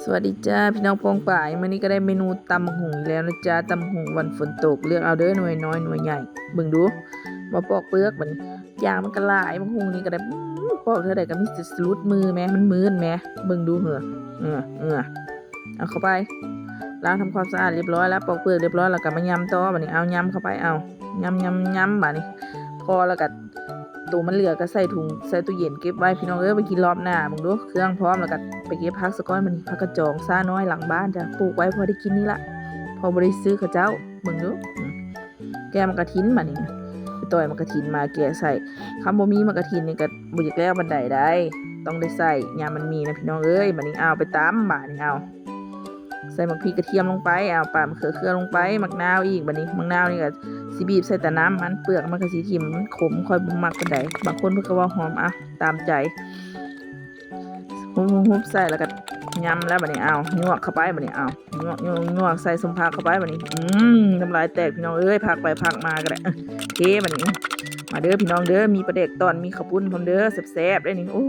ສະຫວັດດີຈ້າ ພີ່ນ້ອງປ້ອງປາຍ, ມື້ນີ້ກໍໄດ້ເມນູຕຳບັກຫຸ່ງອີກແລ້ວນະຈ້າ. ຕຳບັກຫຸ່ງວັນຝົນຕົກ ເລືອກເອົາເດີ ໜ່ວຍນ້ອຍໜ່ວຍໃຫຍ່. ເບິ່ງດູ ມາປອກເປືອກບັດນີ້. ຢາງມັນກໍຫຼາຍ ບັກຫຸ່ງນີ້ກໍໄດ້ ປອກເທື່ອໃດກໍມີແຕ່ສະຫຼຸດມືແມ ມັນມື່ນແມ. ເບິ່ງດູເຫີ ເອີ ເອີ ເອົາເຂົ້າໄປ. ລ້າງທຳຄວາມສະອາດຮຽບຮ້ອຍແລ້ວ ປອກເປືອກຮຽບຮ້ອຍແລ້ວກໍມາຫຍ້ຳຕໍ່ບັດນີ້. ເອົາຫຍ້ຳເຂົ້າໄປ ເອົາຫຍ້ຳໆໆ ບັດນີ້. ພໍແລ້ວກໍ ໂຕມັນເຫຼືອກໍໃສ່ຖົງ ໃສ່ຕູ້ເຢັນເກັບໄວ້ ພີ່ນ້ອງເອີຍ ໄປກິນຮອບໜ້າ. ເບິ່ງດູ ເຄື່ອງພ້ອມແລ້ວກໍໄປເກັບຜັກສາກ່ອນ. ບັດນີ້ ຜັກກະຈອງຊານ້ອຍຫຼັງບ້ານຈ້າ ປູກໄວ້ພໍໄດ້ກິນນີ້ລະ ພໍບໍ່ໄດ້ຊື້ເຂົາເຈົ້າ. ເບິ່ງດູ ອືມ ແກະໝາກກະທິນບັດນີ້ ໄປຕ່ອຍໝາກກະທິນມາແກະໃສ່. ຄັນບໍ່ມີໝາກກະທິນນີ້ກໍບໍ່ຢາກແລ້ວປານໃດໄດ໋ ຕ້ອງໄດ້ໃສ່ຍາມມັນມີນະ ພີ່ນ້ອງເອີຍ. ບັດນີ້ ເອົາໄປຕຳ ບາດນີ້ ເອົາ ໃສ່ໝາກພິກກະທຽມລົງໄປ ເອົາປາດມະເຂືອເຂືອລົງໄປ ໝາກນາວອີກ. ບັດນີ້ໝາກນາວນີ້ກໍຊິບີບໃສ່ແຕ່ນ້ຳມັນ ເປືອກມັນກໍຊິຖິ້ມ ມັນຂົມ ຂ້ອຍບໍ່ມັກປານໃດ. ບາງຄົນເພິ່ນກໍວ່າຫອມ ເອົາຕາມໃຈ. ຫຸບໆໆ ໃສ່ແລ້ວກໍຫຍ້ຳແລ້ວບັດນີ້ ເອົາ ຍວກເຂົ້າໄປບັດນີ້ ເອົາ ຍວກໆໆ ໃສ່ສົມຜັກເຂົ້າໄປບັດນີ້. ອືມ ນ້ຳລາຍແຕກ ພີ່ນ້ອງເອີຍ ພັກໄປພັກມາກໍໄດ້. ເອີ ເທບັດນີ້. ມາເດີ ພີ່ນ້ອງເດີ ມີປາແດກຕອນ ມີເຂົ້າປຸ້ນພ້ອມເດີ ແຊບໆ ເດ້ນີ້. ໂອ້